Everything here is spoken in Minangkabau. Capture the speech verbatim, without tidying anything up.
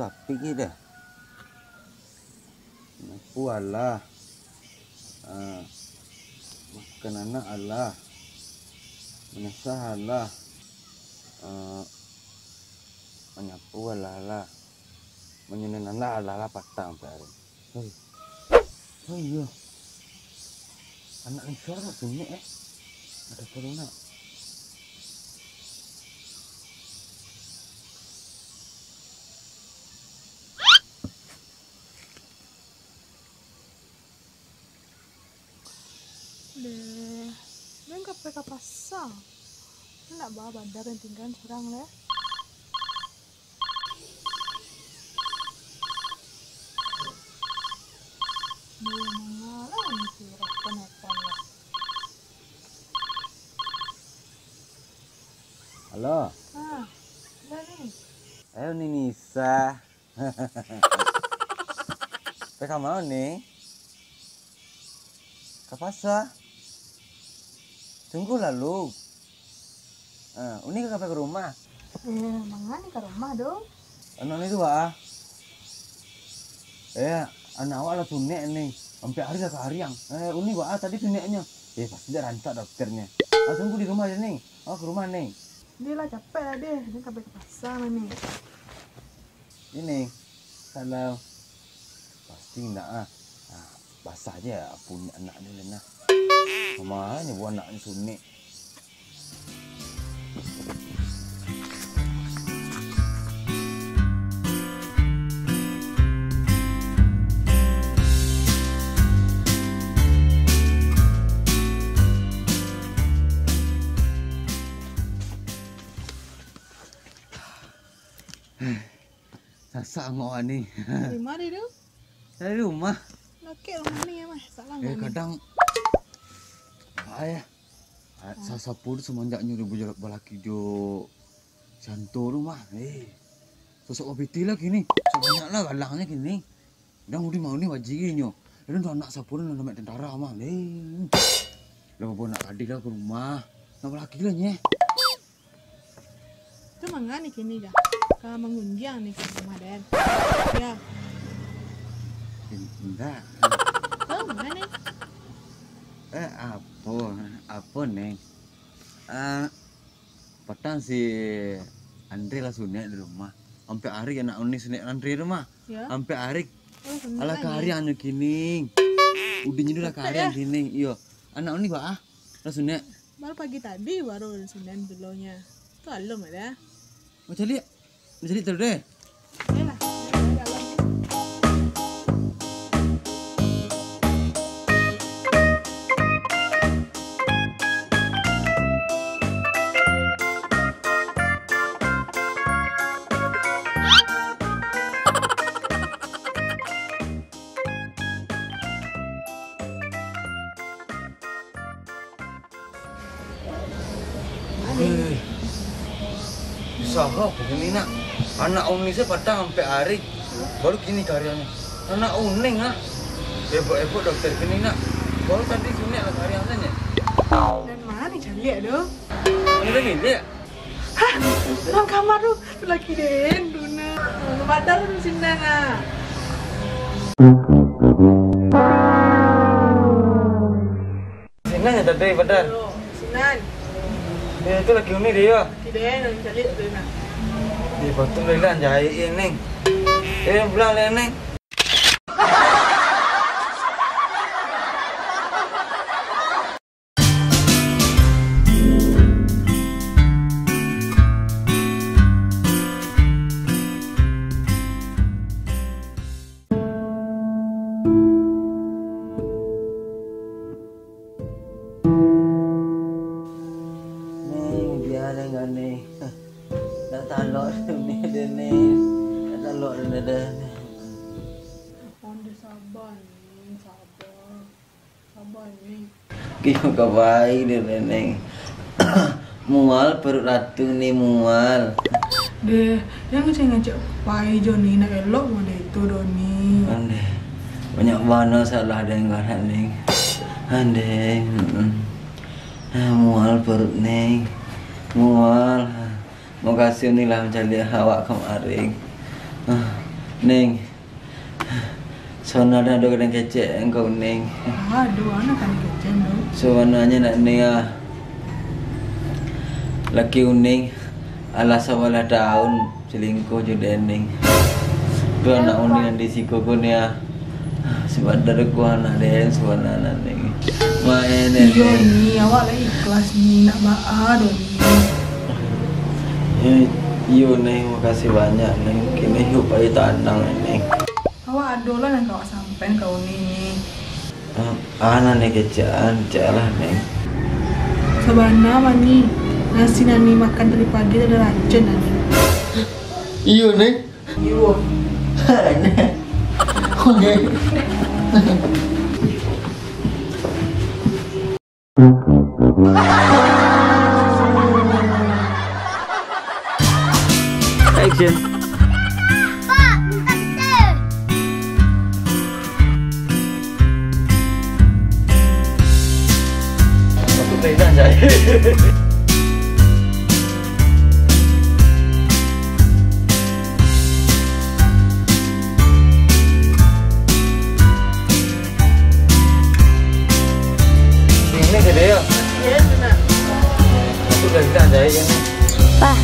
Tapi ki dah. Manyapu alah. Ah, makan anak alah. Manyasah alah. Ah, manyapu alah lah. Manyunen anak alah lah patang tu hari. Hei. Oh iyo. Anak Nisa nak sunek eh. Ada apa nak? Deh, den ka pai ka pasa. Ndak ba, Badar nan tinggalan surang deh. Duh, mangalah ni si Rahman apa lah. Halo. Ha, lah ni. Ayo ni Nisa. Pai ka ma ni? Ka pasa. Tunggu lalu. Ah, Uni ka pai ka rumah. Eh, manga ni ka rumah tu? Anak ni tu, Wak, ah. Eh, anak awak lah sunek ni. Ampek hari lah ka hariang. Eh, Uni, Wak, ah, tadi suneknyo. Eh, pasti dak rancak doktornya. Ah, tunggu di rumah je ni. Awak ka rumah ni. Deh lah, capek lah deh. Deh, sampai ka pasa lah ni. Ini, salam. Pasti indak ah. Ah, basah je punyo anak ni lah nah. Sama nyo buah anak ni sunek. Sasak angok awak ni. Dari ma tu? Dari rumah. Lakek rumah ni, Mah. Salah eh, ni. Kadang, ah, ya. Ah, sasapo tu samanjaknyo dio bala-, balaki jo Santo tu, Mah. Eh, sosok bapiti lah kini. Sabanyak lah galangnyo kini. Kadang udi mau ni bajirinyo. Kadang tu anak sapo tu nan namek tentara, Mah. Eh. Lah, bapo nak kadih lah ka rumah. Nak balaki lah, nyeh. Tu manga ni kini, Jah? Ka mangunjiang ni ka rumah den. Ya. In-, indak. Tu manga ni? Eh, apo? Apo, Neng? Ah, patang si Andre lah sunek di rumah. Ampek ari anak Uni sunek Andre tu mah. Ya. Ampek ari. Oh, sunek alah lagi. Ka hariang nyo kini. Udin nyo lah ka hariang kini. Iyo. Anak Uni ba ah? Lah sunek. Baru pagi tadi baru sunek dulunya. Tu alun ada. Mau caliak? Mau caliak terus deh. Ayolah. Eh, usaha apo kini nak? Anak Uni se patang ampek ari, baru kini ka hariang nyo. Anak Uni ah. Epok-epok dokter kini nak. Baru tadi sunek lah ka hariang se nyo. Dan mano caliak tu? Mano caliak? Hah? Dalam kamar tu, tu laki den, tu nah. Badar tu sinan ah. Sinan nyo tadi, Badar. Yo, sinan. Eh, tu laki Uni dio. Laki den, caliak tu nah. Eh, patut lah ilang jahit ni. Eh, pulang lah ni. Neng, bia deh ngan Neng. Dak talok deh Neng. Dak talok deh, deh, deh. Onde sabar, Neng, sabar. Sabar, Neng. Kiyok ka pai deh, Neng. Mual paruik Ratu ni, mual. Deh, jan ngecek-ngecek pai jo ni, nak elok model itu doh ni. Andeh, banyak bana salah deh nggarak ni. Andeh, mm-mm. Ah, mual paruik ni. Mual. Makasih ni lah mancaliak awak kamarin. Ah, Neng, sabananyo ado nan kecek angkau, Neng. Ah, ado, a nan ka dikecek, Neng? Sabananyo nak, Neng, ah, laki Uning alah sabalah taun salingkuah jo den, Neng. Tu anak Uning nan di siko ko, Neng, ah. Sabanta ko anak den sabananyo, Neng. Main, Neng. Iyo, Ni, awak lah ikhlas, Ni, nak baa doh, Ni. Eh, iyo, Neng, makasih banyak, Neng. Kini hidup ai tanang, Neng. Awak ado lah nan ka awak sampaian ka Uning, Ni. Ah, a nan Neng kecek, kecek lah, Neng. Sabana mah, Ni, nan si Nani makan tadi pagi tu ado racun, Ni. Iyo, Neng. Iyo. Oke. Action. Pak, minta kecil. Masuk ke lidah, Jai. Ini gede ya? Iya, benar. Masuk ke lidah, Jai, ini. Pak.